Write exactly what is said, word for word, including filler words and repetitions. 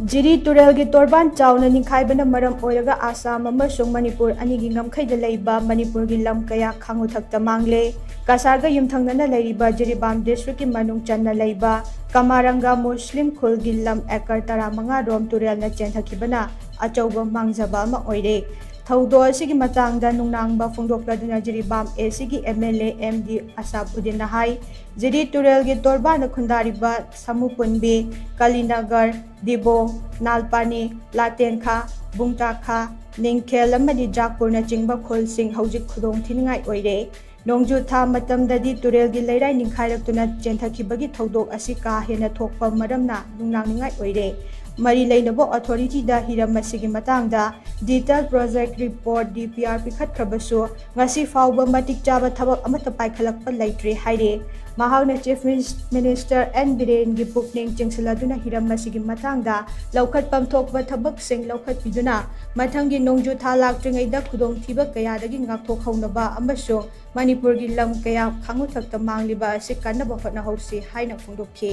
ꯖꯤꯔꯤ ꯇꯨꯔꯦꯜꯒꯤ ꯇꯣꯔꯕꯥꯟ ꯆꯥꯎꯅ ꯅꯤꯡꯈꯥꯏꯕꯅ ꯃꯔꯝ ꯑꯣꯏꯔꯒ ꯑꯁꯥꯝ ꯑꯃꯁꯨꯡ ꯃꯅꯤꯄꯨꯔ ꯑꯅꯤꯒꯤ ꯉꯝꯈꯩꯗ ꯂꯩꯕ ꯃꯅꯤꯄꯨꯔꯒꯤ ꯂꯝ ꯀꯌꯥ ꯈꯥꯉꯨꯊꯛꯇ ꯃꯥꯡꯂꯦ꯫ ꯀꯁꯥꯔꯒ ꯌꯨꯝꯊꯪꯅꯅ ꯂꯩꯔꯤꯕ ꯖꯤꯔꯤꯕꯥꯝ ꯗꯤꯁꯇ꯭ꯔꯤꯛꯀꯤ ꯃꯅꯨꯡ ꯆꯟꯅ ꯂꯩꯕ ꯀꯃꯥꯔꯪꯒꯥ ꯃꯨꯁꯂꯤꯝ ꯈꯨꯜꯒꯤ ꯂꯝ ꯑꯦꯀꯔ ꯇꯔꯥꯃꯉꯥ ꯔꯣꯝ ꯇꯨꯔꯦꯜꯅ ꯆꯦꯟꯊꯈꯤꯕꯅ ꯑꯆꯧꯕ ꯃꯥꯡꯖꯕ ꯑꯃ ꯑꯣꯏꯔꯦ꯫ ꯊꯧꯗꯣꯛ ꯑꯁꯤꯒꯤ ꯃꯇꯥꯡꯗ ꯅꯨꯡꯅꯥꯡꯕ ꯐꯣꯡꯗꯣꯛꯂꯗꯨꯅ ꯖꯤꯔꯤꯕꯥꯝ ꯑꯦꯁꯤꯒꯤ M L A M D Asab ꯎꯗꯤꯟꯅ ꯍꯥꯏ, ꯖꯤꯔꯤ ꯇꯨꯔꯦꯜꯒꯤ ꯇꯣꯔꯕꯥꯟꯗ ꯈꯨꯟꯗꯥꯔꯤꯕ ꯁꯃꯨꯄꯨꯟꯕꯤ, ꯀꯂꯤꯅꯒꯔ, ꯗꯤꯕꯣ, ꯅꯥꯜꯄꯥꯅꯤ, ꯂꯥꯇꯦꯟꯈꯥ, ꯕꯨꯡꯇꯥꯈꯥ, ꯅꯤꯡꯈꯦꯜ ꯑꯃꯗꯤ ꯖꯥꯛꯄꯨꯔꯅꯆꯤꯡꯕ ꯈꯨꯜꯁꯤꯡ ꯍꯧꯖꯤꯛ ꯈꯨꯗꯣꯡ ꯊꯤꯅꯤꯡꯉꯥꯏ ꯑꯣꯏꯔꯦ꯫ ꯅꯣꯡꯖꯨ ꯊꯥ ꯃꯇꯝꯗꯗꯤ ꯇꯨꯔꯦꯜꯒꯤ ꯂꯩꯔꯥꯏ ꯅꯤꯡꯈꯥꯏꯔꯛꯇꯨꯅ ꯆꯦꯟꯊꯈꯤꯕꯒꯤ ꯊꯧꯗꯣꯛ ꯑꯁꯤ ꯀꯥ ꯍꯦꯟꯅ ꯊꯣꯛꯄ ꯃꯔꯝꯅ ꯅꯨꯡꯅꯥꯡꯅꯤꯡꯉꯥꯏ ꯑꯣꯏꯔꯦ꯫ ꯃꯔꯤ ꯂꯩꯅꯕ ꯑꯣꯊꯣꯔꯤꯇꯤꯗ ꯍꯤꯔꯝ ꯑꯁꯤꯒꯤ ꯃꯇꯥꯡꯗ detail project report, D P R, ꯄꯤꯈꯠꯈ꯭ꯔꯕꯁꯨ ꯉꯁꯤ ꯐꯥꯎꯕ ꯃꯇꯤꯛ ꯆꯥꯕ ꯊꯕꯛ ꯑꯃꯠꯇ ꯄꯥꯏꯈꯠꯂꯛꯄ ꯂꯩꯇ꯭ꯔꯤ ꯍꯥꯏꯔꯤ꯫ ꯃꯍꯥꯛꯅ Chief Minister N ꯕꯤꯔꯦꯟꯒꯤ ꯄꯨꯛꯅꯤꯡ ꯆꯤꯡꯁꯤꯜꯂꯗꯨꯅ ꯍꯤꯔꯝ ꯑꯁꯤꯒꯤ ꯃꯇꯥꯡꯗ ꯂꯧꯈꯠꯐꯝ ꯊꯣꯛꯄ ꯊꯕꯛꯁꯤꯡ ꯂꯧꯈꯠꯄꯤꯗꯨꯅ ꯃꯊꯪꯒꯤ ꯅꯣꯡꯖꯨ ꯊꯥ ꯂꯥꯛꯇ꯭ꯔꯤꯉꯩꯗ ꯈꯨꯗꯣꯡꯊꯤꯕ ꯀꯌꯥꯗꯒꯤ ꯉꯥꯛꯊꯣꯛꯍꯧꯅꯕ ꯑꯃꯁꯨꯡ ꯃꯅꯤꯄꯨꯔꯒꯤ ꯂꯝ ꯀꯌꯥ ꯈꯥꯉꯨꯊꯛꯇ ꯃꯥꯡꯂꯤꯕ ꯑꯁꯤ ꯀꯟꯅꯕ ꯍꯣꯠꯅꯍꯧꯁꯤ ꯍꯥꯏꯅ ꯐꯣꯡꯗꯣꯛꯈꯤ꯫